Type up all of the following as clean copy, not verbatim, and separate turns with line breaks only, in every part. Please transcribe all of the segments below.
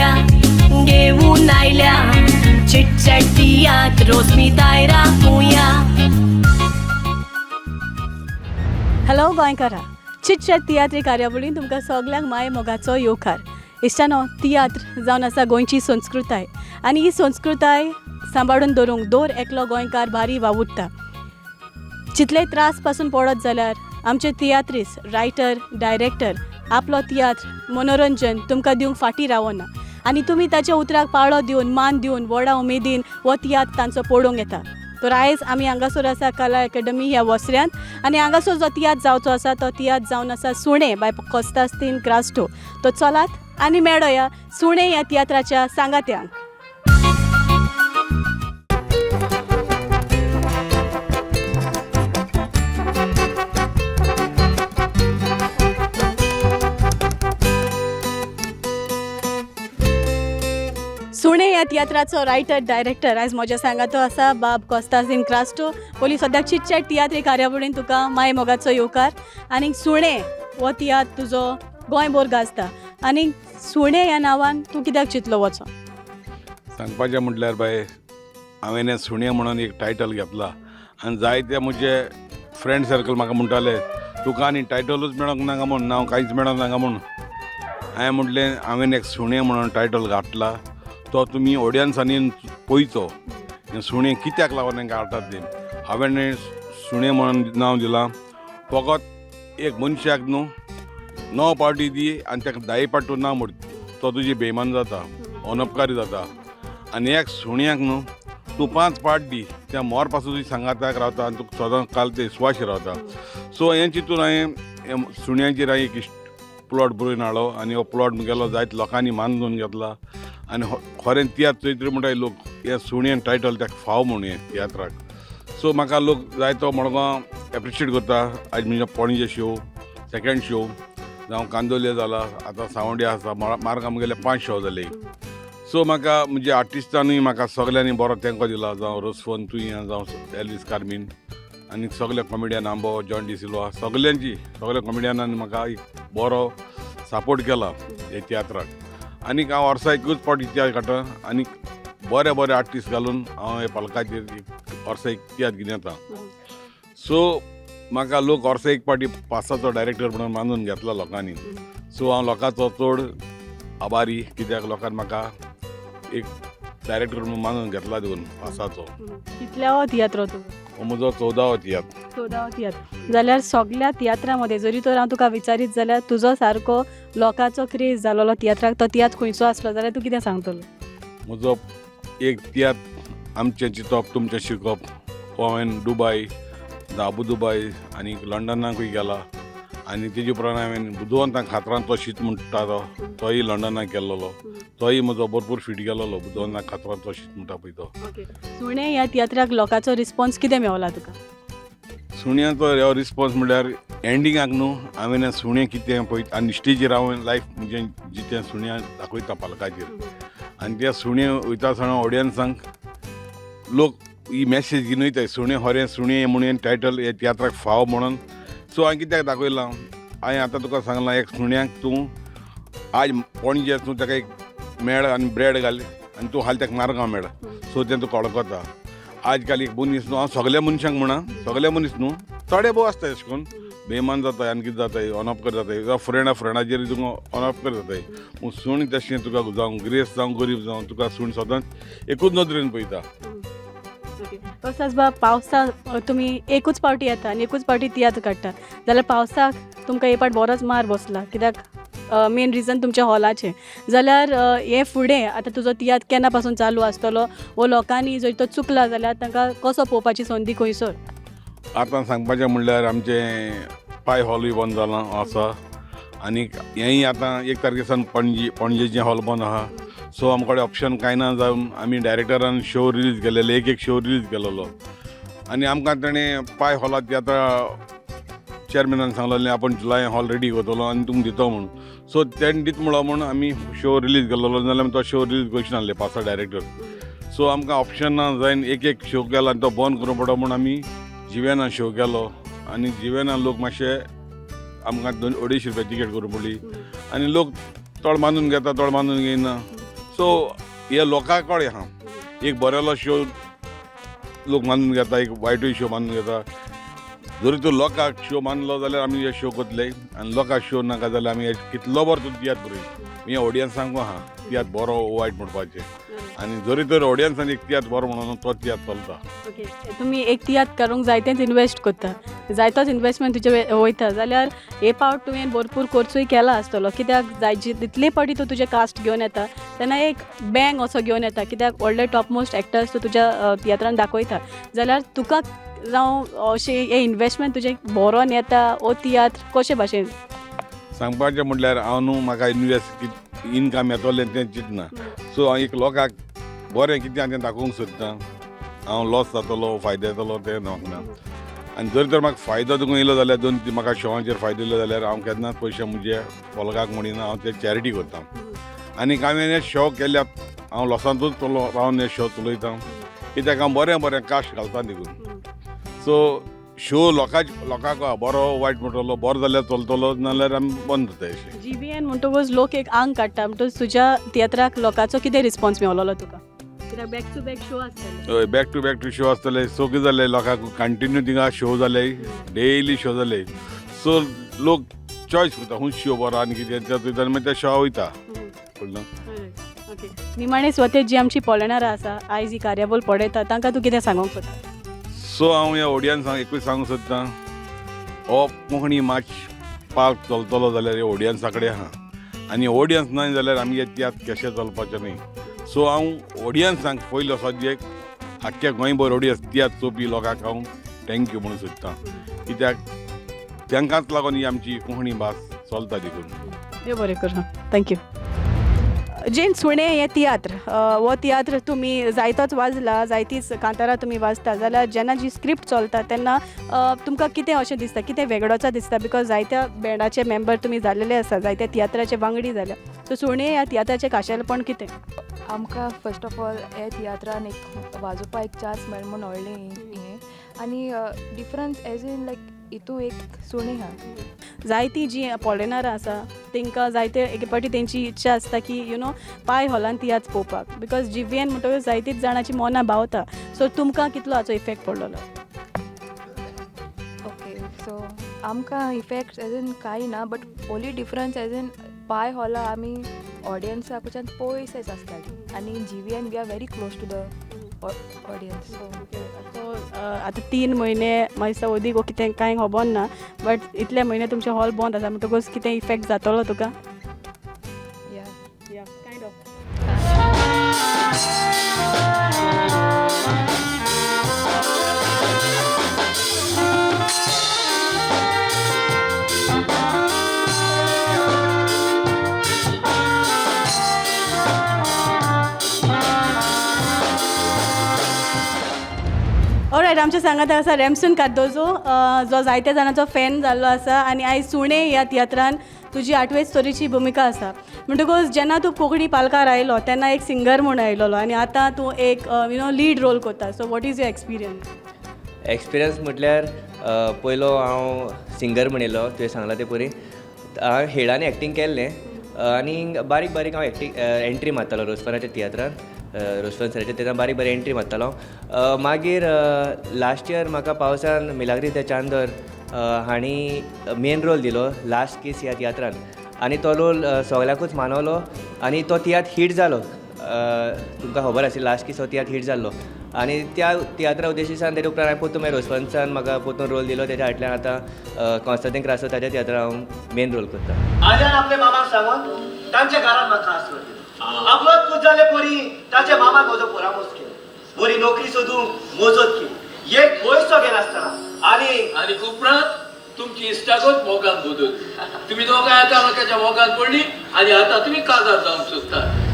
Idea घेऊन आयल्या. Chitchat तियात्र रोजमी राखुया.
Hello गोंयकारा, chitchat तियात्र कार्यावळीन तुमकां सगल्यांक माय मोगाचो येवकार. इश्टानो, तियात्र जावन आसा गोंयची संस्कृताय आनी ही संस्कृताय सांबाळून दवरूंक दर एकलो गोंयकार भारी वावुरता. जितलेय त्रास पासून पडत जाल्यार आमचे तियात्रीस, रायटर, डायरेक्टर आपलो तियात्र मनोरंजन तुमकां दिवंक फाटीं रावना आनी तुमी ताच्या उतराक पाळो दिवन, मान दिवन, व्हडा उमेदीन हो तियात्र तांचो पळोवंक येता. तर आयज आमी हांगासर आसा कला एकाडमी ह्या वसऱ्यांत आनी हांगासर जो तियात्र जावचो आसा तो तियात्र जावन आसा सुणें बाय कोस्तास्तीन क्रास्टो. तो चलात आनी मेळोया सुणें ह्या तियात्राच्या सांगात्यांक. सुणें ह्या तियात्राचो रायटर डायरेक्टर आयज म्हज्या सांगातो आसा बाब कोस्तासीन क्रास्टो. पयलीं सद्याक चिटचॅट तियात्र कार्यावळीन तुका माय मोगाचो येवकार. आनी सुणें हो तियात्र तुजो गोंयभर गाजता आनी सुणें ह्या नांवान तूं कित्याक चिंतलो वचो?
सांगपाचें म्हटल्यार बाय, हांवें हें सुणें म्हणून एक टायटल घेतला आनी जायते म्हजे फ्रेंड सर्कल म्हाका म्हणटाले तुका आनी टायटलूच मेळोंक नाका म्हूण, नांव कांयच मेळोंक नाका म्हूण. हांवें म्हटलें हांवें एक सुणें म्हणून टायटल घातला तो तुमी ऑडियन्सांनी पळयचो, हें सुणें कित्याक लागून तांकां हाडटात तें. हांवें सुणें म्हणून नांव दिलां फकत एक मनशाक न्हू 9 पावटी दी आनी ताका 10 पावटी ना म्हण तो तुजी बेमान जाता, अनपकारी जाता. आनी एक सुण्याक न्हू तूं 5 पाट दी त्या मोर पासून तुजी सांगाताक रावता आनी तुका सदां काल ते सुवाशी रावता. सो हें चिंतून हांवें सुण्याचेर हांवें एक प्लॉट बरोवन हाडलो आनी हो प्लॉट मुगेलो जायत लोकांनी मानून घेतला आनी खरें तियात्र चोयतरी म्हणटा लोक हे सुणें टायटल ताका फाव म्हूण हें तियात्राक. सो म्हाका लोक जायतो मडगांव एप्रिशिएट करता. आयज म्हणजे पणजे शो, सेकेंड शो जावं कांदोले जाला, आतां सांवड्या आसा, मार्गां मुगेले 5 शो जाले. सो म्हाका म्हणजे आर्टिस्टानूय म्हाका सगल्यांनी बरो तेंको दिला, जावं रोसफोन तुयें, जावं एल्वीस कार्मीन आनी सगळे कॉमेडियन आंबो, जॉन डिसिल्वा, सगल्यांची सगल्या कॉमेडियनान म्हाका एक बरो सपोर्ट केला हे तियात्राक. आनीक हांव वर्सा एकूच पावटी तियात्र काडटा आनी बरे बरे आर्टिस्ट घालून हांव हे पालकाचेर एक वर्सा एक तियात्र घेवन येता. सो म्हाका लोक वर्सा एक पावटी पासाचो डायरेक्टर म्हणून मानून घेतला लोकांनी. सो हांव लोकांचो चड आभारी कित्याक लोकांनी म्हाका एक डायरेक्टर म्हणून मानून घेतला देखून पासाचो.
कितल्यावो तियात्र तुजो?
हो म्हजो 14वो तियात्र.
14वो तियात्र जाल्यार सगल्या तियात्रां मदें जरी तर हांव तुका विचारीत जाल्यार तुजो सारको लोकांचो क्रेज जालोलो तियात्राक तो तियात्र खंयचो आसलो जाल्यार तूं कितें सांगतलो?
म्हजो एक तियात्र आमचें चिंतप तुमचें शिकप हो हांवें दुबाय, आबू दुबाय आनी लंडनाकूय गेला आनी तेजे उपरांत हांवें बुदवंता खात्रांत तो शीत म्हणटा तो तोय लंडनाक गेल्लो, तोय म्हजो भरपूर फिट गेल्लो बुदवंता खात्रांत तो शीत म्हणटा पळय तो.
सुणें ह्या तियात्राक लोकांचो रिस्पोन्स कितें मेवला तुका?
सुण्याचो हो रिस्पोन्स म्हणल्यार एंडिंगाक न्हू हांवें सुणें कितें पळय आनी स्टेजीर हांवें लायफ म्हणजे जितें सुण्या दाखयता पालकाचेर आनी त्या सुणें वयता आसतना ऑडियन्सांक लोक ही मॅसेज घेवन वयताय सुणें खरें सुणें म्हणून टायटल हे तियात्राक फाव म्हणून. सो हांवें कित्याक दाखयलां, हांवें आतां तुका सांगलां एक सुण्याक तूं आज पणजे तूं ताका एक मेळ आनी ब्रेड घाल आनी तूं हाल ताका मार्गां मेळ, सो तें तुका वळखता. आज काल एक मनीस न्हू, हांव सगल्या मनशांक म्हणा, सगल्या मनीस न्हू, थोडे भोव आसता अशें करून बेमान जाता आनी कितें जाता, अनपकर जाता, जावं फ्रेंडा फ्रेंडाचेर तुका अनपकर जाताय. पूण सूण तशें तुका जावं ग्रेस जावं गरीब जावं तुका सूण सदांच एकूच नदरेन पळयता.
तसोच बा पावसाक तुमी एकूच पावटी येता आनी एकूच पावटी तियात्र काडटा जाल्यार पावसाक तुमकां एक पाट बरोच मार बसला कित्याक मेन रिजन तुमच्या हॉलाचें. जाल्यार हें फुडें आतां तुजो तियात्र केन्ना पासून चालू आसतलो वो लोकांनी जर तो चुकला जाल्यार तांकां कसो पळोवपाची संदी खंयसर?
आतां सांगपाचें म्हणल्यार आमचें पाय हॉलूय बंद जालां आसा आनी हेंय आतां 1 तारखे सावन पणजेचें हॉल बंद आहा. सो आमचे कडेन ऑप्शन कांय ना जावन आमी डायरेक्टरान शो रिलीज केलेले, एक एक शो रिलीज केलेलो आनी आमकां ताणें पाय हॉलात आतां चेअरमॅनान सांगलेलें आपूण जुलय हॉल रेडी करतलो आनी तुमकां दितो म्हूण. सो तेणें दित म्हणलो म्हूण आमी शो रिलीज केलेलो, नाल्यार आमी तो शो रिलीज करचे नासले पासा डायरेक्टर. सो आमकां ऑप्शन ना जायन एक एक शो केला आनी तो बंद करूं पडो म्हूण आमी जिवेना शो केलो आनी जिवेना लोक मातशे आमकां 2-250 रुपया तिकेट करूं पडली आनी लोक तोड बांदून घेता, तोड बांदून घेयना. सो हे लोकां कडेन आहा, एक बरेलो शो लोक मानून घेता, एक वायटूय शो मानून घेता. जरी तूं लोकांक शो मानलो जाल्यार आमी हे शो करतले आनी लोकांक शो नाका जाल्यार आमी कितलो बरो तूं तियात्र बरय, हे ऑडियन्सांक आहा तियात्र बरो वायट म्हणपाचें. आनी जरी तर ऑडियन्सान एक तियात्र बरो म्हणून तो तियात्र चलता.
ओके, तुमी एक तियात्र करूंक जायतेंच इनवेस्ट करता, जायतोच इनवेस्टमेंट तुजे वयता, जाल्यार हे पावट तुवें भरपूर खर्चूय केला आसतलो, कित्याक जाय जितले फावटी तूं तुजें कास्ट घेवन येता तेन्ना एक बँग असो घेवन येता, कित्याक व्हडले टॉप मोस्ट एक्टर्स तूं तुज्या तियात्रान दाखयता, जाल्यार तुका जावं अशें हें इनवेस्टमेंट तुजें बरोन येता हो तियात्र कशे भाशेन?
सांगपाचें म्हटल्यार हांव न्हू म्हाका इनवेस्ट इनकम येतलें तें चिंतना. सो हांव एक लोकांक बरें कितें आहा तें दाखोवंक सोदतां. हांव लॉस जातलो फायदो येतलो तें म्हाका ना. आनी जर तर म्हाका फायदो तुका येयलो जाल्यार, दोन तीन म्हाका शोवांचेर फायदो येयलो जाल्यार हांव केन्नाच पयशे म्हजे फोलगाक म्हणिना, हांव ते चॅरिटी करता. आनी हांवें हे शो केल्यात, हांव लॉसांतूच रावन हे शो चलयता, कित्याक हांव बरें बरें कास्ट घालता देखून. सो शो लोकांक बरो वायट म्हणटलो, बरो जाल्यार चलतलो, नाल्यार आमी बंद जाता अशें.
जीवीएन म्हणटकूच लोक एक आंग काडटा, म्हणटकूच तुज्या तियात्राक लोकांचो कितें रिस्पॉन्स मेवलोलो तुका, कित्याक बॅक टू बॅक शो आसतले?
हय, back to back to show आसतले. सो कितें जालें, लोकांक कंटिन्यू थिंगा शो जाले, डेली शो जाले. सो लोक चॉयस करता खूंय शो बरो आनी कितें तातूंत मागीर त्या शो वयता. कळ्ळें?
ओके, निमाणे स्वते जी आमची पळयणारां आसा आयज ही कार्यावळ पळयता तांकां तूं कितें सांगूंक सोदता?
सो हांव ह्या ऑडियन्सांक एकूच सांगूंक सोदतां, हो कोंकणी माच पार्क चलतलो जाल्यार हे ऑडियन्सा कडेन आहा, आनी ऑडियन्स ना जाल्यार आमगे तियात्र कशें चलपाचें न्ही. सो हांव ऑडियन्सांक पयलो सद्याक आख्ख्या गोंयभर ऑडियन्स तियात्र चोवपी लोकांक हांव thank you म्हणूंक सोदतां, कित्याक तांकांच लागून ही आमची कोंकणी भास चलता देखून.
देव बरें करूं, thank you. जेन सुणें हें तियात्र, हो तियात्र तुमी जायतोच वाजला, जायतीच कांतारां तुमी वाजता, जाल्यार जेन्ना जी स्क्रिप्ट चलता तेन्ना तुमकां कितें अशें दिसता, कितें वेगळोचा दिसता? Because जायत्या बँडाचे मेंबर तुमी जाल्लेले आसा, जायत्या तियात्राचे वांगडी जाल्या, सो सुणें ह्या तियात्राचें खाशेलपण कितें?
आमकां फर्स्ट ऑफ ऑल हे तियात्रान एक वाजोवपा एक चान्स मेळ्ळो म्हूण व्हडलें हें, आनी डिफरन्स एज इन लायक हितू एक सुणें आहा.
जायतीं जीं फॉरेनरां आसा तांकां जायते एके फावटी तेंची इच्छा आसता की you know पाय हॉलान तियात्र पळोवपाक, because जीवीएन म्हणटकच जायतीच जाणांची मनां भावता, सो तुमकां कितलो हाचो इफेक्ट पडलेलो?
ओके, सो आमकां इफेक्ट एज इन कांय ना, but only difference as in पाय हॉला आमी ऑडियन्साकच्यान पयस आसताली आनी GVN we are very close to the audience. So
so आतां 3 म्हयने म्हाका दिसता अदीक वो कितें कांय खबर ना, बट इतले म्हयने तुमचें हॉल बंद आसा म्हणटकूच कितें इफेक्ट जातलो तुका?
या
या कायंड ऑफ. ऑलरायट, आमच्या सांगात आसा रेमसन कार्दोजो, जो जायत्या जाणांचो फॅन जाल्लो आसा आनी आयज सुणें ह्या तियात्रान तुजी आठवेच तरेची भुमिका आसा, म्हणटकूच जेन्ना तूं कोंकणी पालकार आयलो तेन्ना एक सिंगर म्हूण आयलेलो आनी आतां तूं एक you know lead role करता, so what is your experience?
Experience म्हटल्यार पयलो हांव सिंगर म्हणिल्लो, तुवें सांगलां तें परी हांवें हेडांनी एक्टींग केल्लें आनी बारीक बारीक हांव एक्टींग एंट्री मारतालो रोजफनाच्या तियात्रान, रोजफन सराच्या तेन्ना बारीक बारीक एंट्री मारतालो. मागीर लास्ट इयर म्हाका पावसान मिलाग्री the Chandor हांणी मेन रोल दिलो लास्ट कीस ह्या तियात्रान आनी तो रोल सगळ्यांकूच मानवलो आनी तो तियात्र हीट जालो. तुमकां खबर आसली लास्ट कीस हो तियात्र हीट जाल्लो आनी त्या तियात्रा उद्देशिसान तेजे उपरांत हांवें पोरतून मागीर रोजफन्सान म्हाका पोरतून रोल दिलो. तेज्या फाटल्यान आतां कॉन्स्तांतीन क्रास्तो ताच्या तियात्रान हांव मेन रोल करता.
आज्यान आपल्या मामाक सांगून तांच्या घरान म्हाका आसरो दिलो. आपलोच पूत जाले परी ताच्या मामाक म्हजो परामोस केलो, बरी नोकरी सोदूंक मजत केली, एक पयसो घेनासतना. आनी
आनी उपरांत तुमची इश्टागत मोगान बदलली, तुमी दोगांय एकामेकाच्या मोगान पडली आनी आतां तुमी काजार जावंक सोदतात.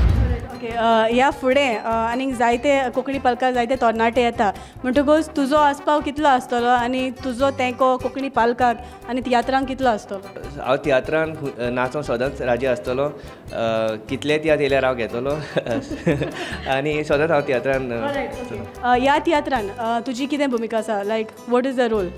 ओके, ह्या फुडें आनीक जायते कोंकणी पालकार जायते तरणाटे येता म्हणटकूच तुजो आस्पाव कितलो आसतलो आनी तुजो तेंको कोंकणी पालकाक आनी तियात्रांक कितलो आसतलो?
हांव तियात्रान नाचोंक सदांच राजी आसतलो, कितले तियात्र येयल्यार हांव घेतलो आनी सदांच हांव तियात्रान.
ह्या तियात्रान तुजी कितें भुमिका आसा, like what is the role?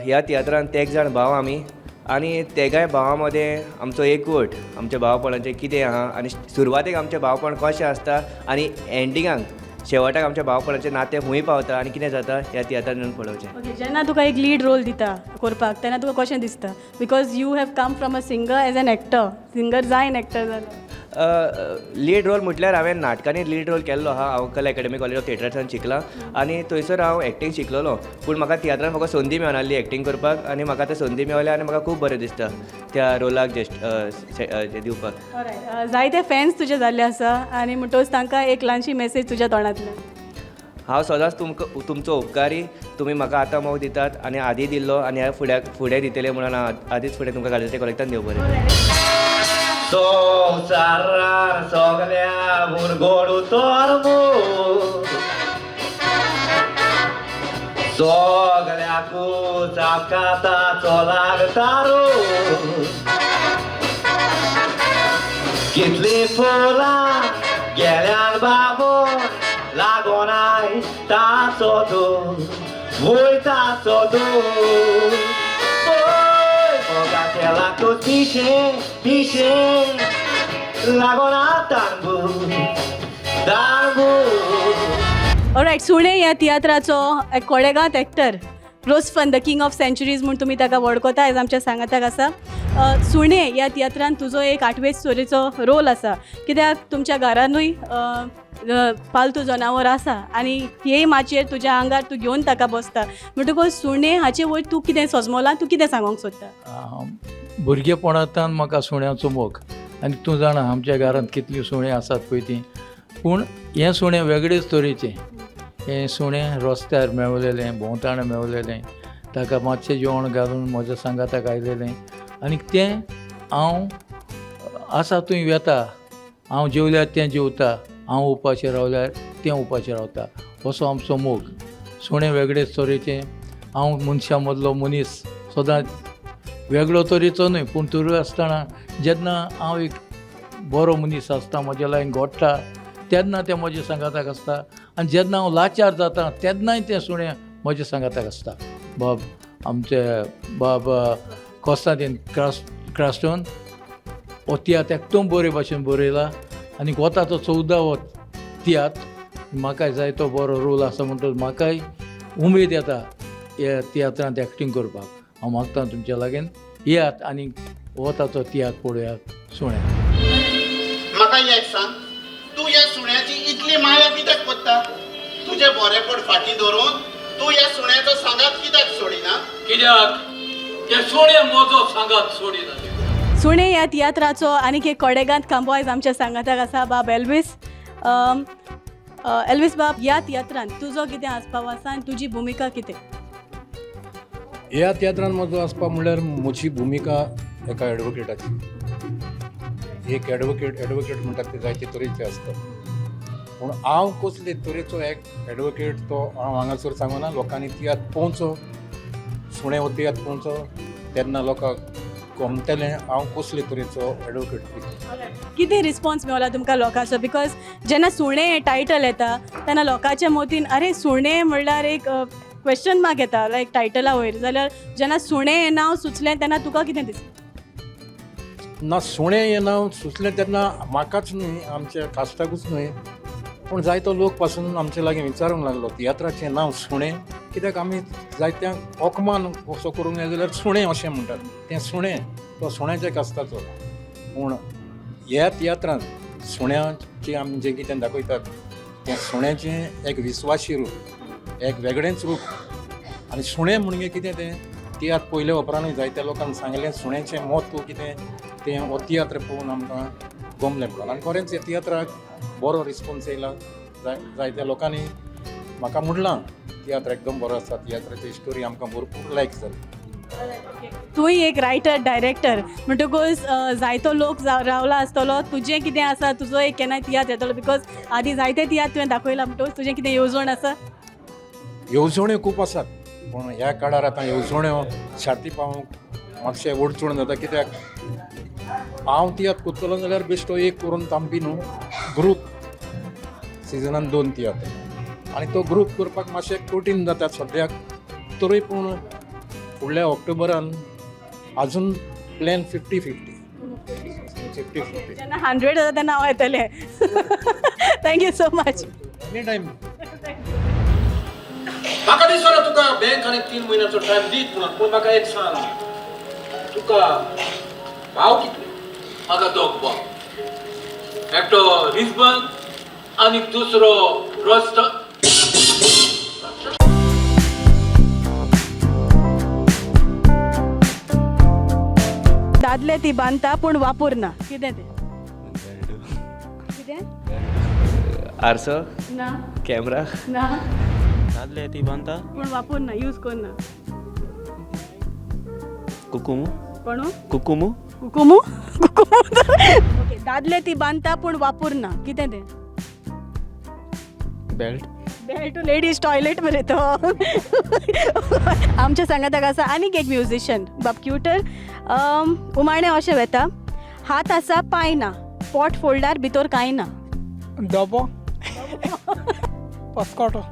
ह्या तियात्रान तेग जाण भाव आमी आनी तेगाय भावां मदें आमचो एकवट, आमच्या भावपणाचें कितें आहा आनी सुरवातेक आमचें भावपण कशें आसता आनी एंडिंगाक शेवटाक आमच्या भावपणाचें नातें खूंय पावता आनी कितें जाता ह्या तियात्रान येवन पळोवचें.
ओके, जेन्ना तुका एक लीड रोल दिता करपाक तेन्ना तुका कशें दिसता, because you have come from a singer as an actor, singer जायन एक्टर जालो?
लीड रोल म्हटल्यार हांवें नाटकांनी लीड रोल केल्लो आहा. हांव कला एकेडमी कॉलेज ऑफ थिएटर्सान शिकलां आनी थंयसर हांव एक्टींग शिकलेलो, पूण म्हाका तियात्रान म्हाका संदी मेळनासली एक्टींग करपाक आनी म्हाका आतां संदी मेवल्या आनी म्हाका खूब बरें दिसता त्या रोलाक जस्ट दिवपाक.
ऑलरायट, जायते फॅन्स तुजे जाल्ले आसा आनी म्हणटकच तांकां एक ल्हानशी मॅसेज तुज्या तोंडांतल्यान.
हांव सदांच तुमकां तुमचो उपकारी. तुमी म्हाका आतां मोग दितात आनी आदी दिल्लो आनी ह्या फुड्याक फुडें दितले म्हणून हांव आदींच फुडें तुमकां काजराच्या कॉलेक्टान देव बरें करूं.
संवसारार सगल्या गोड उतर मोग, सगल्याकूच अपघाताचो लागता रोग. कितली फुलां गेल्यान बाबो लागोनाय ताचो दोर, वय ताचो दोर. मोगाचे लागतो पिशे पिशे, लागोना तांबू तांबू.
ऑलरायट, सुणे ह्या तियात्राचो एक कोडेगांत actor Rosfan, the king of centuries म्हूण तुमी ताका वळखता, आयज आमच्या सांगाताक आसा. सुणे ह्या तियात्रान तुजो एक आठवेच स्टोरीचो रोल आसा, कित्याक तुमच्या घरानूय पालतू जनावर आसा आनी हे माचयेर तुज्या आंगार तूं घेवन ताका बसता, म्हणटकूच सुणे हाचे वयर तूं कितें सजमलां, तूं कितें सांगूंक सोदता?
भुरगेपणांतल्यान म्हाका सुण्याचो मोग आनी तूं जाणा आमच्या घरांत कितलीं सुणीं आसात पळय तीं, पूण हें सुणें वेगळेच तरेचें. हें सुणें रस्त्यार मेवलेलें, भोंवताणें मेवलेलें, ताका मातशें जेवण घालून म्हज्या सांगाताक आयलेलें आनी तें हांव आसा थंय वेता, हांव जेवल्यार तें जेवता, हांव उपाशी रावल्यार तें उपाशी रावता, असो आमचो मोग. सुणें वेगळेच तरेचें. हांव मनशां मदलो मनीस सदांच वेगळो तरेचो न्हय, पूण तरूय आसतना जेन्ना हांव एक बरो मनीस आसता, म्हज्या लागीं घोडटा तेन्ना तें म्हज्या सांगाताक आसता आनी जेन्ना हांव लाचार जाता तेन्नाय तें सुणें म्हज्या सांगाताक आसता. बाब आमचे बाब कोस्तांतीन क्रास्टोन हो तियात्र एकदम बरे भाशेन बरयला आनी वता तो 14वो तियात्र. म्हाकाय जाय तो बरो रोल आसा म्हणटकच म्हाकाय उमेद येता ह्या तियात्रांत एक्टींग करपाक. हांव मागता तुमच्या लागीं येयात आनी हो ताचो तियात्र पळोवयात सुणें.
म्हाका एक सांग, तूं ह्या सुण्याची इतली माया कित्याक कोत्ता? तुजें बरेपण फाटीं धरून तूं ह्या सुण्याचो सांगात कित्याक सोडिना?
कित्याक ते सुणें म्हजो सांगात सोडिना.
सुणें ह्या तियात्राचो आनीक एक कोडेगांत खांबो आयज आमच्या सांगाताक आसा, बाब एल्वीस. एल्वीस बाब, ह्या तियात्रान तुजो कितें आसपाव आसा आनी तुजी भुमिका कितें?
ह्या तियात्रान म्हजो आसपाव म्हणल्यार म्हजी भुमिका एका एडवोकेटाची. एक एडवोकेट म्हणटात ते जायते तरेचे आसतात, पूण हांव कसले तरेचो एक एडवोकेट तो हांव हांगासर सांगना. लोकांनी तियात्र पळोवचो, सुणें हो तियात्र पळोवचो, तेन्ना लोकांक कमतलें हांव कसले तरेचो एडवोकेट.
कितें रिस्पॉन्स मेवला तुमकां लोकांचो? Because जेन्ना सुणें हें टायटल येता तेन्ना लोकांच्या मतीन अरे सुणें म्हणल्यार एक क्वेश्चन मार्क येता, लायक टायटला वयर. जाल्यार जेन्ना सुणें हें नांव सुचलें तेन्ना तुका कितें दिसलें?
ना, सुणें हें नांव सुचलें तेन्ना म्हाकाच न्हय, आमच्या कास्टाकूच न्हय, पूण जायतो लोक पासून आमचे लागीं विचारूंक लागलो तियात्राचें नांव सुणें कित्याक? आमी जायत्यांक ओकमान असो करूंक जाय जाल्यार सुणें अशें म्हणटात, तें सुणें तो सुण्याच्या कास्ताचो. पूण ह्या तियात्रांत सुण्याचें आमी जें कितें दाखयतात तें सुण्याचें एक विस्वाशी रूप, एक वेगळेंच रूप. आनी सुणें म्हणजे कितें तें तियात्र पयल्या उपरांतूय जायत्या लोकांक सांगलें सुण्याचें म्हत्व कितें तें हो तियात्र पळोवन आमकां गमलें म्हणून. आनी खरेंच ह्या तियात्राक बरो रिस्पोन्स येयला. जायत्या लोकांनी म्हाका म्हणलां तियात्र एकदम बरो आसा, तियात्राची स्टोरी आमकां भरपूर लायक जाली.
तूंय एक रायटर डायरेक्टर म्हणटकूच जायतो लोक रावला आसतलो, तुजें कितें आसा, तुजो एक केन्नाय तियात्र येतलो? Because आदी जायते तियात्र तुवें दाखयला, म्हणटकूच तुजें कितें येवजण आसा?
येवजण्यो खूब आसात, पूण ह्या काळार आतां येवजण्यो छाती पावोवंक मातशें अडचण जाता. कित्याक हांव तियात्र करतलो जाल्यार बेश्टो एक करून तांपी न्हू, ग्रूप सिजनान 2 तियात्र आनी तो ग्रूप करपाक मातशें कठीण जाता सद्याक. तरूय पूण फुडल्या ऑक्टोबरान अजून प्लॅन 50-50 50-50.
जेन्ना 100 जाता तेन्ना हांव येतलें. Thank you so much.
Any time.
म्हाका दिसना तुका बँक आनी 3 म्हयन्याचो टायम दीत म्हणून, पूण म्हाका एक सांग, तुका भाव कितले?
म्हाका दोग भाव, एकटो रिजबन आनी दुसरो रोस्तो.
दादले ती बांदता पूण वापरना, कितें तें? कितें?
आरसो.
ना.
कॅमरा.
ना.
दादले ती बांदता
पूण वापरना, यूज करना.
कुकुमू.
कोणू?
कुकुमू.
कुकुमू. कुकुमू. ओके, दादले ती बांदता पूण वापरना, कितें तें?
बेल्ट.
बेल्ट लेडीज टॉयलेट मरे तो. आमच्या सांगाताक आसा आनीक एक म्युजिशियन बाब क्युटर. उमाणें अशें वेता, हात आसा पांय ना, पोट फोल्डार भितर कांय ना.
डबो पस्कोटो.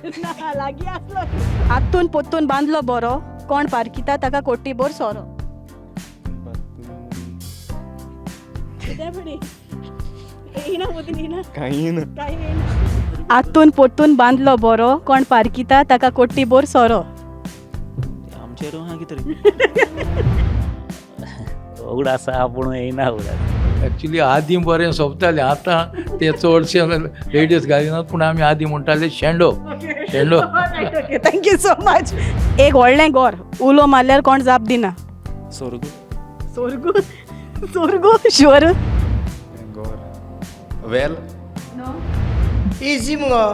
ना, लागीं आसलो. आतून पोत्तून बांदलो बरो, कोण पारखिता ताका कोटीभर सोरो. कितें फुडें येयना, पोतून येयना.
कांय ना.
कांय येयना. आतून पोत्तून बांदलो बरो, कोण पारखिता ताका कोटीभर सोरो.
आमचेर आहा कितें उगडास आसा पूण येयना उगडास.
एक्चुली आदीं बरें सोंपतालें, आतां ते चडशे लेडीज घालिनात, पूण आमी आदीं म्हणटाले शेंडो शेंडो.
Okay, thank you so much. एक व्हडलें गोर, उलो मारल्यार कोण जाप दिना.
सोर्गू.
सोर्गू? सोर्गू शुअर?
वेल
इजी मुगो,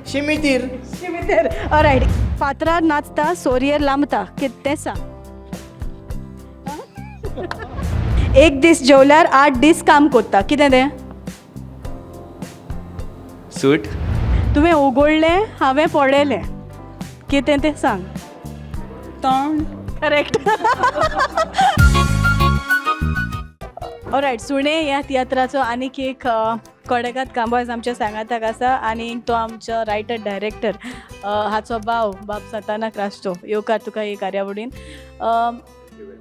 शिमितीर.
शिमितेर. ऑलरायट. फातरार नाचता सोरयेर लांबता, कितें तें सांग. एक दीस जेवल्यार 8 दीस काम कोत्ता, कितें तें?
सूट.
तुवें उगडलें हांवें पळयलें, कितें तें सांग.
तोंड.
करेक्ट. ऑलरायट, सुणे ह्या तियात्राचो आनीक एक कोडेगाद कांबोज आमच्या सांगाताक आसा आनी तो आमचो रायटर डायरेक्टर हाचो भाव बाब सांताना क्रास्टो. येवकार तुका हे कार्यावळीन.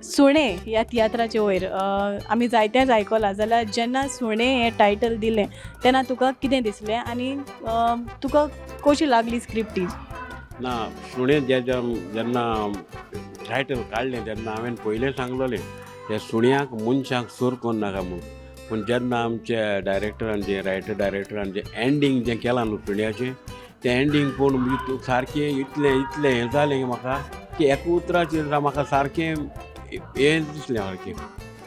सुणे ह्या तियात्राचे वयर आमी जायतेंच आयकलां, जाल्यार जेन्ना सुणे हें टायटल दिलें तेन्ना तुका कितें दिसलें आनी तुका कशी लागली स्क्रिप्ट ही?
ना, सुणें जे जेन्ना टायटल काडलें तेन्ना हांवें पयलें सांगलोलें त्या सुण्याक मनशाक सोर करूं नाका म्हूण. पूण जेन्ना आमच्या डायरेक्टरान जें रायटर डायरेक्टरान जें एंडींग जें केलां न्हू सुण्याचें, तें एंडींग पळोवन सारकें इतलें इतलें हें जालें की म्हाका की एका उतराचेर म्हाका सारकें हें दिसलें, सारकें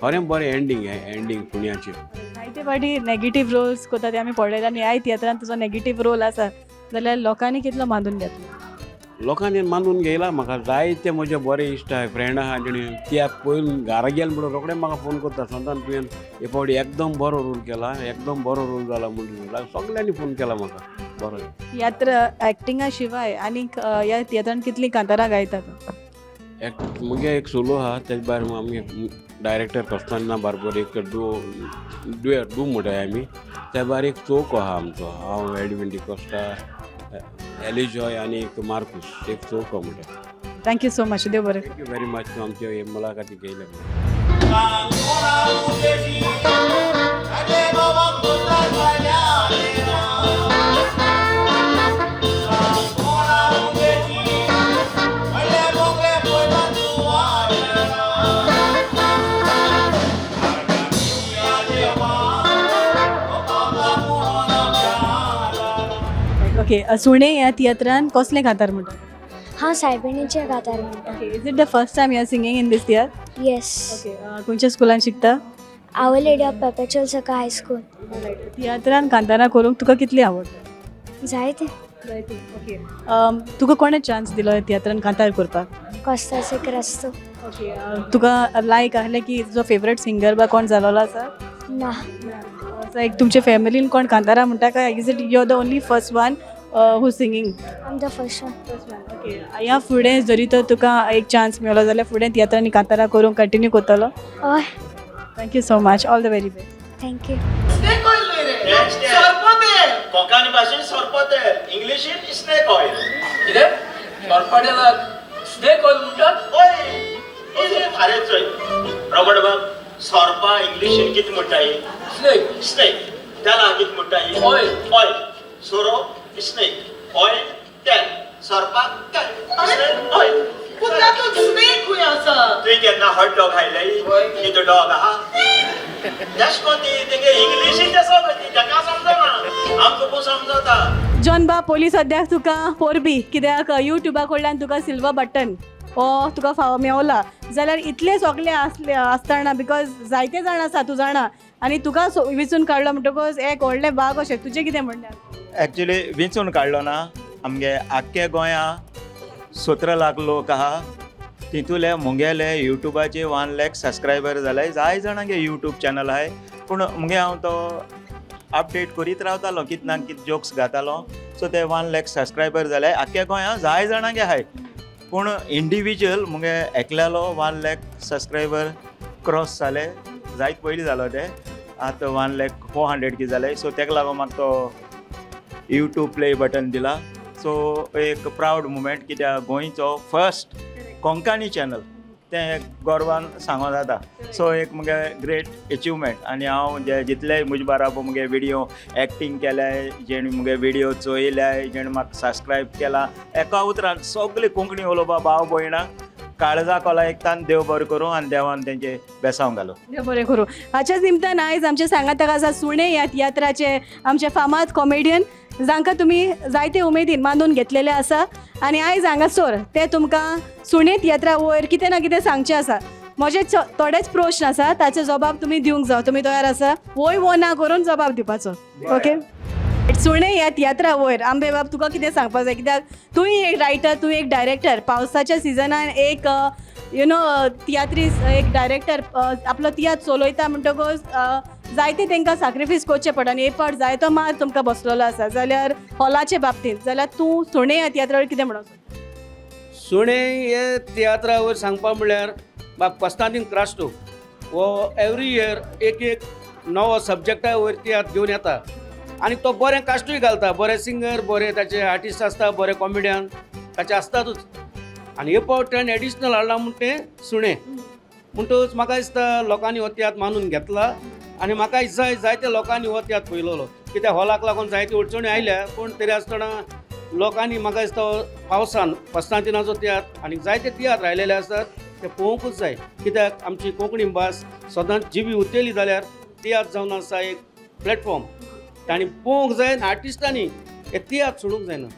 खरें बरें एंडींग हें एंडींग सुण्याचें.
जायते फावटी नेगेटीव रोल्स कोता ते आमी पळयला आनी ह्याय तियात्रान तुजो नेगेटीव रोल आसा, जाल्यार लोकांनी कितलो मानून घेतलो?
लोकांनी मानून घेयला म्हाका. जायते म्हजे बरे इश्ट आहाय, फ्रेंड आहा, जेणी त्या पयलीं घरा गेले म्हणून रोखडे म्हाका फोन करता, सांतान तुवें हे फावटी एकदम बरो रोल केला, एकदम बरो रोल जाला म्हणून सगल्यांनी फोन केला म्हाका. बरो
तियात्र एक्टिंगा शिवाय आनीक ह्या तियात्रान कितलीं कांतारां गायता तूं?
एक मुगे एक सोलो आहा, तेजे भायर आमगे डायरेक्टर कस्ताना बारबर एक do do म्हणटाय आमी, त्या भायर एक चौको आहा आमचो, हांव एडविन डिकोस्टा, एलिजॉय आनी एक मार्कूस, एक चौको म्हणटा.
Thank you so much, देव बरें.
Thank you very much आमचे हे मुलाखती घेयले.
ओके, सुणे ह्या तियात्रान कसलें कांतार म्हणटा?
हांव सायबिणीचें कांतार म्हणटा.
Okay, is it the first time you are singing in this tiatr?
Yes.
Okay, खंयच्या स्कुलान शिकता?
Our Lady of Perpetual Succour High School.
तियात्रान कांतारां करूंक तुका कितली आवडटा?
जायते.
जायते. ओके, तुका कोणें चान्स दिलो तियात्रान कांतार करपाक?
कोस्तासे क्रास्तो.
ओके, तुका लायक आहलें की तुजो फेवरेट सिंगर बा कोण जालोलो आसा?
ना.
लायक तुमच्या फॅमिलीन कोण कांतारां म्हणटा काय is it you are the only first one who singing?
I am the first one.
First one. Okay, ह्या फुडें जरी तर तुका एक चान्स मेळ्ळो जाल्यार फुडें तियात्रांनी कांतारां करूंक कंटिन्यू करतलो?
हय.
Thank you so much, all the very best.
Thank you.
Snake oil न्हय रे, सोरपोतेल. कोंकणी भाशेन सोरपोतेल, इंग्लिशीन स्नेक ऑयल.
कितें सोरपाटेलाक स्नेक ऑयल म्हणटात?
हय. अरे चोय रमण बाब, सोरपा इंग्लिशीन कितें म्हणटाय?
स्नेक.
स्नेक. तेला कितें म्हणटाय?
ऑयल.
ऑयल. सोरो स्नेक, ऑयल तेल, सोरपा तेल, स्नेक ऑयल.
पूण तातूंत स्नेक खंय आसा?
तुवें केन्ना हॉट डॉग खायले? कितें डॉग आहा तेश कोन ती तेंगे इंग्लिशीन तें सगळें ती ताका समजना, आमकां खूब समजता.
जॉन बाब, पयलीं सद्याक तुका परबी, कित्याक युट्युबा कडल्यान तुका सिल्वर बटन हो तुका फावो मेवला. जाल्यार इतले सगळे आसले आसतना, because जायते जाण आसा तूं जाणा, आनी तुका विंचून काडलो म्हणटकच एक व्हडलें भाग अशें, तुजें कितें म्हणणें?
एक्चुली विंचून काडलो ना, आमगे आख्खे गोंया 17 लाख लोक आहा, तितूले मुगेले युट्यूबाचे 1 लाख सबस्क्रायबर जाले. जाय जाणांगे युट्यूब चॅनल आहाय, पूण मुगे हांव तो अपडेट करीत रावतालो, कित ना कित जोक्स घातालो. सो ते 1 लाख सबस्क्रायबर जाले आख्ख्या गोंया जाय जाणांगे आहाय, पूण इंडिविज्युअल मुगे एकल्यालो 1 लाख सबस्क्रायबर क्रॉस जाले, जायत पयलीं जालो ते, आतां 1,00,400 की जाले. सो तेका लागून म्हाका तो यूट्यूब प्ले बटन दिला. सो एक प्रावड मुमेंट, कित्याक गोंयचो फर्स्ट कोंकणी चॅनल तें एक गर्वान सांगो जाता. सो एक मुगे ग्रेट एचिवमेंट. आनी हांव जे जितलेय म्हजे बाराबर मुगे विडियो एक्टींग केल्याय, जेणे मुगे विडियो चोयल्याय, जेणे म्हाका सबस्क्रायब केला, एका उतरान सगळे कोंकणी उलोवपा भाव भयणांक काळजा कोला एकतान देव बरें करूं आनी देवान तेंचे बेसांव घालूं.
देव बरें करूं. हाच्याच निमतान आयज आमच्या सांगाताक आसा सुणे ह्या तियात्राचे आमचे फामाद कॉमेडियन, जांकां तुमी जायते उमेदीन मानून घेतलेले आसा, आनी आयज हांगासर ते तुमकां सुणे तियात्रा वयर कितें ना कितें सांगचें आसा. म्हजे थोडेच प्रश्न आसा, ताचो जबाब तुमी दिवंक जाव. तुमी तयार आसा? वय वो ना करून जबाब दिवपाचो. ओके. सुणे ह्या तियात्रा वयर आंबे बाब, तुका कितें सांगपाक जाय, कित्याक तूं एक रायटर, तूं एक डायरेक्टर, पावसाच्या सिजनान एक you know तियात्रीस, एक डायरेक्टर आपलो तियात्र चलयता म्हणटकच जायते तांकां सॅक्रिफायस करचें पडटा, आनी एक फावट जायतो मार तुमकां बसलेलो आसा. जाल्यार हॉलाचे बाबतींत जाल्यार तूं सुणे ह्या तियात्रा वयर कितें म्हणूंक सोदता?
सुणे हे तियात्रा वयर सांगपा म्हणल्यार बाब कोस्तांतीन क्रास्टो हो एवरी इयर एक एक नवो सब्जॅक्टा वयर तियात्र घेवन येता, आनी तो बरें कास्टूय घालता, बरे सिंगर, बरे ताचे आर्टिस्ट आसता, बरे कॉमेडियन ताचे आसतातूच. आनी हे फावट ताणें एडिशनल हाडला म्हण तें सुणें, म्हणटकच म्हाका दिसता लोकांनी हो तियात्र मानून घेतला, आनी म्हाका जाय जायते लोकांनी हो तियात्र पळयलोलो, कित्याक हॉलाक लागून जायती अडचणी आयल्या, पूण तरी आसतना लोकांनी म्हाका दिसता पावसान कोस्तांतिनाचो तियात्र आनी जायते तियात्र आयलेले आसात ते पळोवंकूच जाय, कित्याक आमची कोंकणी भास सदांच जिवी उरतली जाल्यार तियात्र जावन आसा एक प्लॅटफॉर्म, तांणी पळोवंक जाय आनी आर्टिस्टांनी हे तियात्र सोडूंक जायना.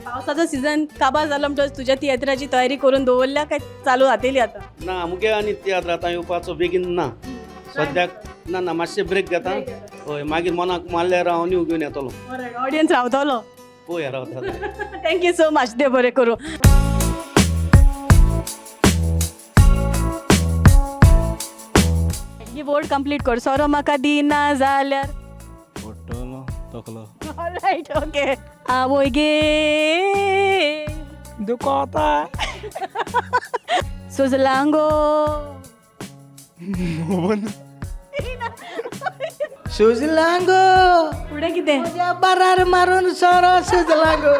पावसाचो सिजन काबार जालो म्हणटकच तुज्या तियात्राची तयारी करून दवरल्या काय चालू जातली आतां?
ना, मुगे आनी तियात्र आतां येवपाचो बेगीन ना, सद्याक ना ना, मातशें ब्रेक घेता. हय, मागीर मनाक मारल्यार हांव न्यू घेवन येतलो.
ऑडियन्स रावतलो.
पळोवया रावता.
Thank you so much. देव बरें करूं. ही वर्ड कंप्लीट कर. सोरो म्हाका दिना जाल्यार
तकलो.
All right, okay. आवय गे
दुखोता
सुजलांगो
सुजलांगो
फुडें कितें?
म्हज्या बारार मारून सोरो सुजलांगो.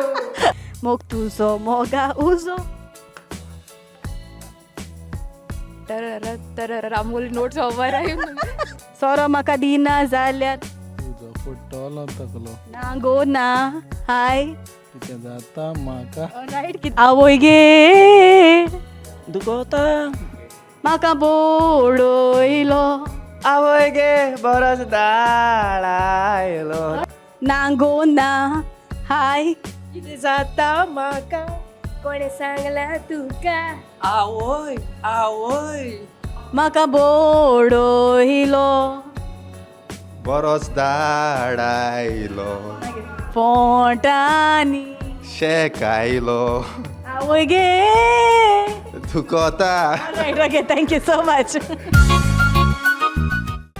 मोग तुजो मोगा उजो.
तर तर आमगोली नोट्स ओवर I.
सोरो म्हाका दिना जाल्यार
तुजो फुट्टलो तकलो.
ना गो ना हाय
कितें जाता म्हाका.
ऑलरायट. आवय गे
दुखोता
म्हाका बोडयलो.
आवय गे बरोच दाळ आयलो.
ना गो ना हाय
कितें जाता म्हाका
कोणें सांगलां तुका?
आवय आवय
म्हाका बोडयलो.
बरोच दाळ आयलो
पोटांनी
शेक आयलो.
आवय गे
दुखोता.
Alright, okay, thank you so much.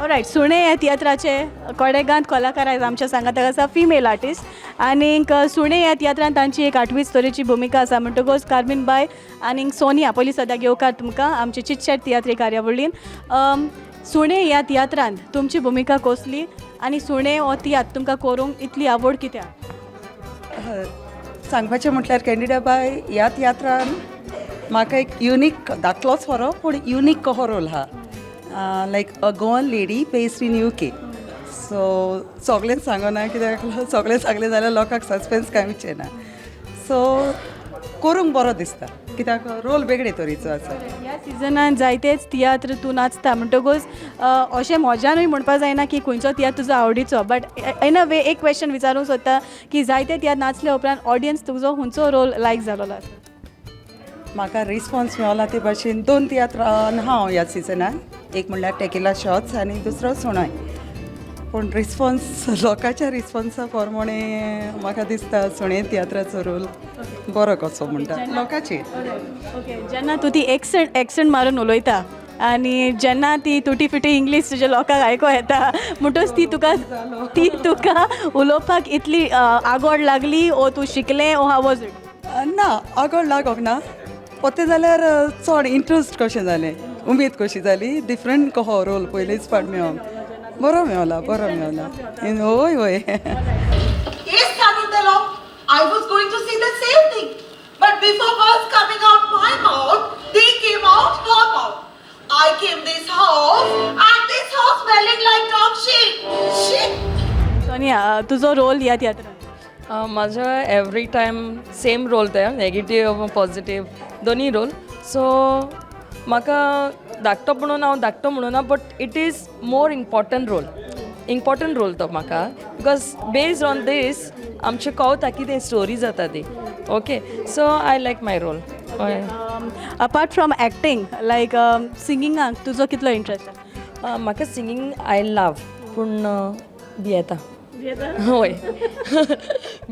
Alright, सुणे ह्या तियात्राचे कोडेगांत कलाकार आयज आमच्या सांगाताक आसा, फिमेल आर्टिस्ट, आनीक सुणे ह्या तियात्रांत तांची एक आठवीच तरेची भुमिका आसा. म्हणटकच कार्मीन बाय आनीक सोनिया, पयलीं सद्याक येवकार तुमकां आमचे चिटचॅट तियात्री कार्यावळीन. सुणे ह्या तियात्रांत तुमची भुमिका कसली आनी सुणे हो तियात्र तुमकां करूंक इतली आवड कित्याक?
सांगपाचें म्हटल्यार कॅन्डिडा बाय ह्या तियात्रान म्हाका एक युनीक धाकलोच हो पूण युनीक कहो रोल आहा, like a Goan lady based in UK. So सगळेंच सांगना कित्याक सगळें सांगलें जाल्यार लोकांक सस्पेन्स कांय उरचें ना. सो करूंक बरो दिसता कित्याक रोल वेगळे तरेचो आसा.
ह्या सिजनान जायतेच तियात्र तूं नाचता म्हणटकूच अशें म्हज्यानूय म्हणपा जायना की खंयचो तियात्र तुजो आवडीचो, बट इन अ वे एक क्वेश्चन विचारूंक सोदता की जायते तियात्र नाचले उपरांत ऑडियन्स तुजो खंयचो रोल लायक जालोलो आसा?
म्हाका रिस्पॉन्स मेवला ते भाशेन दोन तियात्रान हांव ह्या सिजनान, एक म्हणल्यार टेकिला शॉट्स आनी दुसरो सुणोय. पूण रिस्पॉन्स लोकांच्या रिस्पॉन्सा प्रमाणे म्हाका दिसता सुणे तियात्राचो रोल बरो कसो म्हणटा लोकांचेर.
ओके, जेन्ना तूं ती एक्संट एक्संट मारून उलयता आनी जेन्ना ती तुटी फुटी इंग्लीश तुज्या लोकांक आयको येता म्हणटकच ती तुका उलोवपाक इतली आगोड लागली ओ तूं शिकलें ओ हाव वॉज it?
ना, आगोड लागोंक ना, पोत्तें जाल्यार चड इंट्रस्ट कशें जालें, उमेद कशी जाली, डिफरंट कहो रोल पयलींच फावट मेळोंक बरो मेवला, बरो मेवला. हय हय.
I was going to say the same thing, but before words coming out my mouth, they came out her mouth. I came this house and this house smelling like dog shit. Shit.
Sonia, तुजो role ह्या तियात्रान?
म्हाजो every time same role ते, negative positive दोनी role. So म्हाका धाकटो म्हणून हांव धाकटो म्हणूना, but it is more important role, important role तो म्हाका, because based on these आमचें कवता कितें स्टोरी जाता ती. Okay, so I like my role. हय.
अपार्ट फ्रॉम एक्टींग लायक सिंगिंगाक तुजो कितलो इंट्रस्ट आसा?
म्हाका सिंगींग I love, पूण भियेता. हय,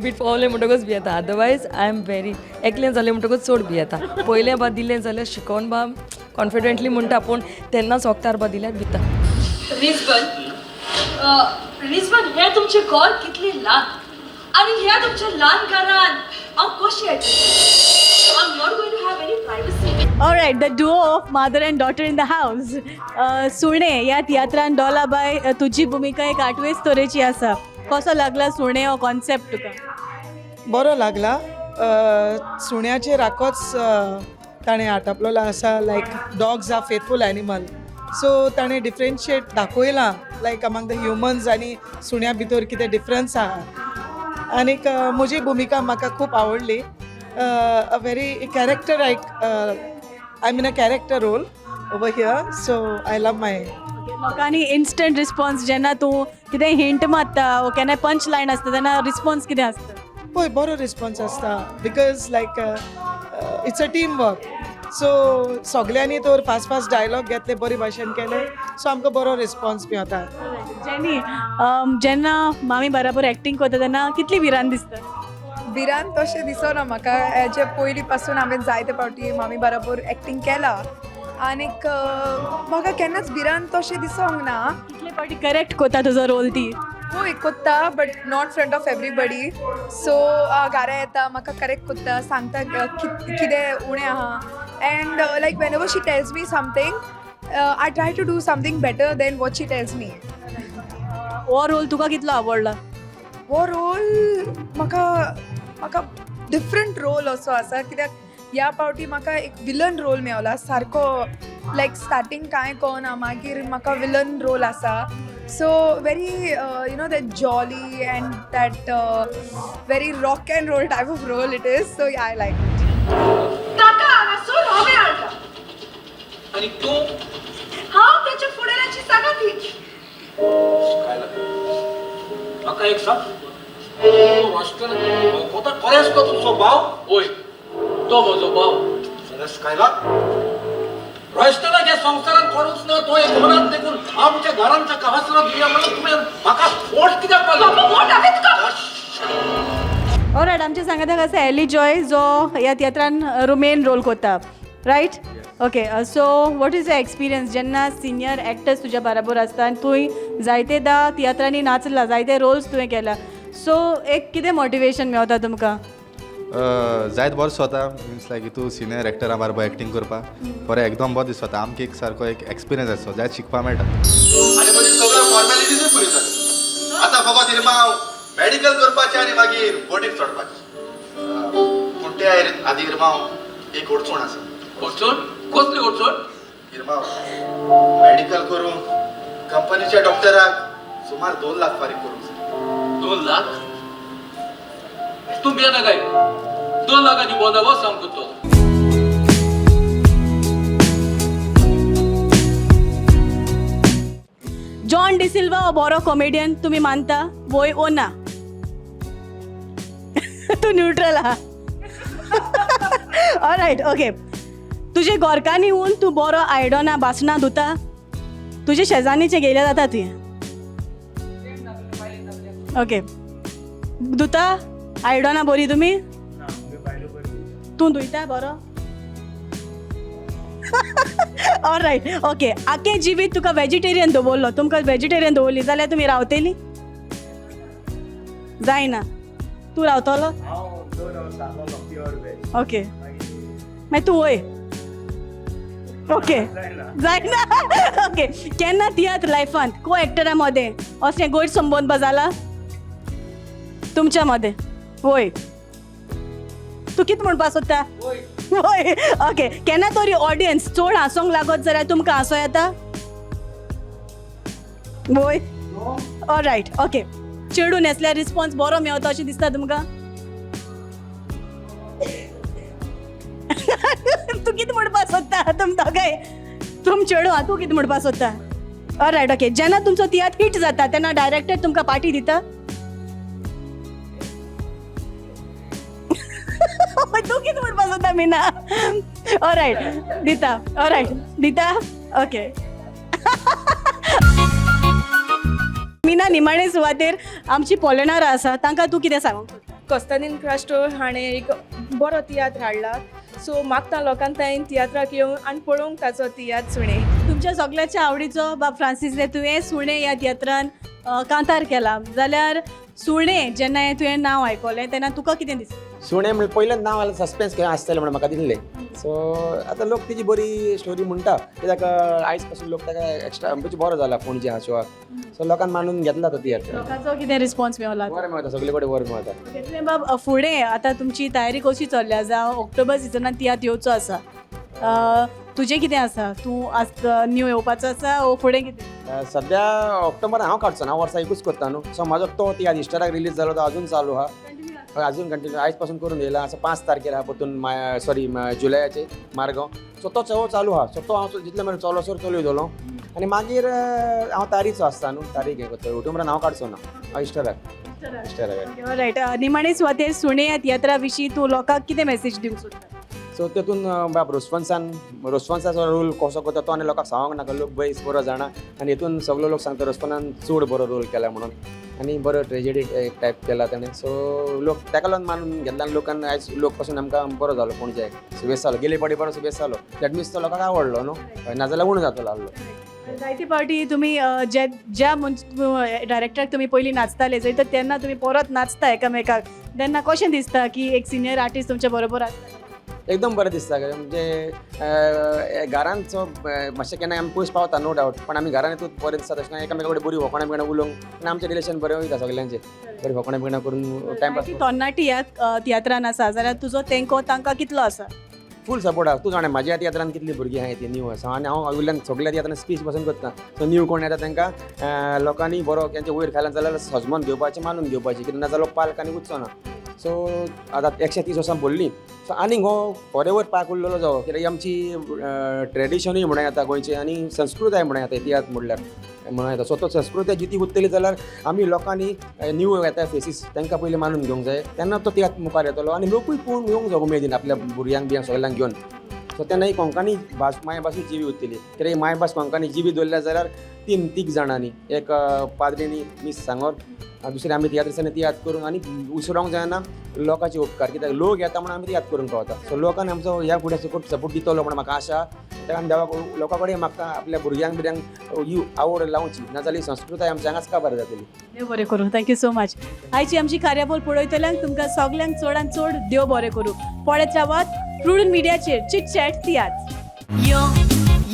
बीट पावलें म्हणटकूच भियेता, अदरवायज I am very एकलें जालें म्हणटकूच चड भियेता. पयलें बा दिलें जाल्यार शिकोवन बा कॉन्फिडंटली म्हणटा, पूण तेन्नाच वखदार बा दिल्यार भिता.
रिजबन, रिजबन, हें तुमचें घर कितलें ल्हान आनी ह्या तुमच्या ल्हान घरान हांव कशें येतलें? I am not going to have any privacy.
Alright, the duo of mother and daughter in the house. सुणे ह्या तियात्रान डोलाबाय तुजी भुमिका एक आठवेच तरेची आसा, कसो लागला सुणे हो कॉन्सेप्ट तुका?
बरो लागला. सुण्याचेर आकोच ताणें आटापलेलो आसा, like dogs are faithful animal, so ताणें डिफरन्शिएट दाखयलां लायक अमंग the humans आनी सुण्या भितर कितें डिफरन्स आहा. आनीक म्हजी भुमिका म्हाका खूब आवडली. A very character like I mean a character role over here, so I love my.
लोकांनी इन्स्टंट रिस्पॉन्स जेन्ना तूं कितें हिंट मारता वो केन्नाय पंच लायन आसता तेन्ना रिस्पॉन्स कितें आसता?
पळय, बरो रिस्पॉन्स आसता because like it's a team work, so सगल्यांनी तर फास्ट फास्ट डायलॉग घेतले, बरे भाशेन केले, सो आमकां बरो रिस्पॉन्स मेळटा.
जेनी, जेन्ना मामी बराबर एक्टींग करता तेन्ना कितली भिरांत दिसता?
भिरांत तशें दिसना म्हाका, हेजे पयलीं पासून हांवें जायते फावटी मामी बराबर एक्टींग केला आनीक म्हाका केन्नाच भिरांत तशें दिसोंक ना.
कितले फावटी करेक्ट करता तुजो रोल ती?
हय कोत्ता, but not front of everybody. So घरा येता म्हाका करेक्ट कोत्ता, सांगता कितें उणें आहा, and like whenever she tells me something I try to do something better than what she tells me.
हो रोल तुका कितलो आवडला?
हो रोल म्हाका म्हाका डिफरंट रोल असो आसा, कित्याक ह्या फावटी म्हाका एक विलन रोल मेवला सारको, लायक स्टार्टींग कांय कळना, मागीर म्हाका विलन रोल आसा. So very you know that jolly and that very rock and roll type of role it is, so I like it.
ताका हांगासून हांवें हाडला
आनी तूं?
हांव ताच्या फुडाराची सांगाती.
म्हाका एक सांग, तूं रॉस्टन कोता खरेंच तो तुजो भाव?
वय, तो म्हजो भाव.
सरस कायला रॉस्टनाक ह्या संवसारांत कोणूच ना, तो एक मनात देखून आमच्या घरांच्या कावासरां दिवया म्हणून तुवें म्हाका फोट कित्याक मारलो?
ऑलरायट, आमच्या सांगाताक आसा एली जॉय जो ह्या तियात्रान मेन रोल करता, right? Okay, so what is the experience जेन्ना सिनियर एक्टर्स तुज्या बराबर आसता आनी तूं जायतेदा तियात्रांनी नाचला, जायते रोल्स तुवें केला, सो एक कितें मोटिवेशन मेवता तुमकां?
जायत बरो दिसता, मिन्स लायक तूं सिनियर एक्टरा बरोबर एक्टींग करपाक बरें एकदम बरो दिसता. आमकां एक सारको एक एक्सपिरियन्स आसता, जायत शिकपाक मेळटा.
आनी म्हजी सगळ्यो फॉर्मेलिटीजूय पुरी जाल्यो. आतां फकत इरमांव मेडिकल करपाचें आनी मागीर बोटीर चडपाचें. पूण ते आदी इरमांव एक अडचण आसा.
अडचण? कसली अडचण?
इरमाव, मेडिकल करून कंपनीच्या डॉक्टराक सुमार 2 लाख फारीक करूंक जाय.
2 लाख? तूं भियेना काय? 2 लाखाची बंदोबस्त हांव करतलो.
जॉन डिसिल्वा हो बरो कॉमेडियन तुमी मानता वय ओ ना? तूं न्यूट्रल आहा. All right, okay. तुजे गोरकांनी येवन तूं बरो आयडोना बासणां धुता, तुजे शेजान्नीचे गेल्या जाता तुवें. ओके, धुता आयडोना बरी तुमी? तूं धुयता बरो? All right, okay. आख्खें जिवीत तुका वेजिटेरियन दवरलो, तुमकां वेजिटेरियन दवरली जाल्यार तुमी रावतली? जायना. तूं रावतलो? ओके, मागीर तूं वय. ओके, जायना. ओके, केन्ना तियात्र लायफांत को एक्टरा मदें असलें गैरसंबंद बा जाला तुमच्या मदें? वय. तूं कितें म्हणपा सोदता? वय. ओके, केन्ना तरी ऑडियन्स चड हांसोंक लागत जाल्यार तुमकां हांसो येता? वय. Alright, okay. चेडून न्हेसल्यार रिस्पॉन्स बरो मेवता अशें दिसता तुमकां? तूं कितें म्हणपा सोदता? तुम दोगांय तुम चेडू आहा, तूं कितें म्हणपा सोदता? All right, okay. जेन्ना तुमचो तियात्र हिट जाता तेन्ना डायरेक्टर तुमकां पार्टी दिता? तूं कितें म्हणपा सोदता मीना? ऑलरायट, दिता. ऑलरायट, दिता. ओके. मीना, निमाणे सुवातेर आमची पोलेणारां आसा, तांकां तूं कितें सांगूंक सोदता?
कोस्तादीन क्रास्टो हाणें एक बरो तियात्र हाडला, सो मागता लोकांक ताणें तियात्राक येवन आनी पळोवंक ताचो तियात्र सुणें.
तुमच्या सगळ्याच्या आवडीचो बाब फ्रांसीस, तुवें सुणें ह्या तियात्रान कांतार केला जाल्यार सुणें जेन्ना तुवें नांव आयकलें तेन्ना तुका कितें दिसलें?
सुणें म्हणल्यार पयलें नांव आयलें सस्पेन्स खंय आसतलें म्हणून म्हाका दिसलें. सो आतां लोक तिजी बरी स्टोरी म्हणटा कित्याक आयज पासून लोक ताका एक्स्ट्रा म्हणजे बरो जाला पणजे हा शोआक. सो लोकांक मानून घेतला तो तियात्र.
लोकांचो कितें रिस्पॉन्स मेवला?
बरें मेळटा, सगळे कडेन बरें मेळटा.
तुवें बाब फुडें आतां तुमची तयारी कशी चल्ल्या? जावं ऑक्टोबर सिजनान तियात्र येवचो आसा, तुजें कितें आसा? तूं आज न्यू येवपाचो आसा ओ फुडें कितें?
सद्या ऑक्टोबरान हांव काडचो ना, हांव वर्सा एकूच करता न्हू. सो म्हाजो तो तियात्र इस्टराक रिलीज जालो तो अजून चालू आहा, अजून कंटिन्यू आयज पासून करून येयला आसा. 5 तारखेर आहा परतून सॉरी जुलयाचे मारगांव. सो तो चवो चालू आहा. सो तो हांव जितले मेरेन चलोसर चलयतलो आनी मागीर हांव तारीचो आसता न्हू, तारीख हें करतलो. ऑक्टोबरान हांव काडचो ना, हांव इस्टराक. इस्टराक.
रायट. निमाणे सुवातेर सुणें ह्या तियात्रा विशीं तूं लोकांक कितें मॅसेज दिवंक सोदता?
सो तेतून बाब रोस्फन्साचो रोल कसो करता तो आनी लोकांक सांगोंक नाका, लोक बेस बरो जाणा. आनी हितून सगलो लोक सांगता रोस्फनान चड बरो रोल केला म्हणून आनी बरो ट्रेजेडी टायप केला ताणें. सो लोक ताका लागून मानून घेतला आनी लोकान आयज लोक पासून आमकां बरो जालो पणजे सुबेस जालो, गेले फावटी बरो सुबेस जालो. That means तो लोकांक आवडलो न्हू, नाजाल्यार उणो जातलो आहलो.
जायते फावटी तुमी जे ज्या डायरेक्टराक तुमी पयलीं नाचताले जंय तर तेन्ना तुमी परत नाचता एकामेकाक, तेन्ना कशें दिसता की एक सिनियर आर्टिस्ट तुमच्या बरोबर आसता?
एकदम बरें दिसता. म्हणजे घरांत मातशें केन्ना आमी पयस पावता नो डावट, पण आमी घरान येतूच बरें दिसता. तशें एकामेका कडेन बरी फकाणां बिकणां उलोवंक आनी आमचें रिलेशन बरें वयता सगल्यांचें, बरी फकाणां बिकणां करून टायमपास.
तरणाटी ह्या तियात्रान आसा जाल्यार तुजो तेंको तांकां कितलो आसा?
फूल सपोर्ट आसा. तूं जाणा म्हाज्या तियात्रान कितलीं भुरगीं आहाय ती न्यू आसा आनी हांव वयल्यान सगल्या तियात्रान स्पीच पासून करता. सो न्यू कोण येता तांकां लोकांनी बरो तेंचे वयर खायला जाल्यार सजमोन घेवपाचें, मानून घेवपाचें, कित्याक नाजाल्यार लोक पालकांनी उच्चो ना. सो आतां 130 वर्सां भरलीं. सो आनीक हो फॉर एवर पाक उरलेलो जावो, कित्याक ही आमची ट्रेडिशनूय म्हणूं येता गोंयची आनी संस्कृताय म्हणूं येता, इतिहास म्हणल्यार म्हणूं येता. सो तो संस्कृताय जिती उरतली जाल्यार आमी लोकांनी न्यू येता फेसीस तांकां पयलीं मानून घेवंक जाय, तेन्ना तो तियात्र मुखार येतलो आनी लोकूय पळोवन येवंक जाय उमेदीन आपल्या भुरग्यांक बियांक सगल्यांक घेवन. सो तेन्ना ही कोंकणी भास मायभासूय जिवी उरतली, कित्याक ही मायभास कोंकणी जिवी दवरल्या जाल्यार 3 जाणांनी, एक पाद्रीनी मीस सांगोर, दुसरें आमी तियात्रिसांनी तियात्र करून आनी उसरोंक जायना लोकांचे उपकार, कित्याक लोक येता म्हणून आमी तियात्र करूंक पावता. सो लोकांनी आमचो ह्या फुडें सपोर्ट दितलो म्हणून म्हाका आशा. ताका आमी देवाक लोकां कडेन मागता आपल्या भुरग्यांक बिरग्यांक ही आवड लावची, नाजाल्यार संस्कृताय आमच्या हांगाच काबार जातली.
देव बरें करूं. Thank you so much. आयची आमची कार्यावळ पळयतल्यांक तुमकां सगल्यांक चडान चड देव बरें करूं. पळयत रावात प्रुडंट मिडियाचेर चिटचॅट तियात्र.
यो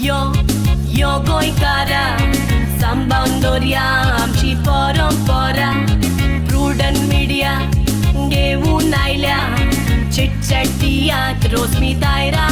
यो यो गोंयकारा, सांबाळून दवरया आमची परंपरा. प्रुडंट मिडिया घेवन आयल्या चिटचॅट तियात्र रोजमी दायरा.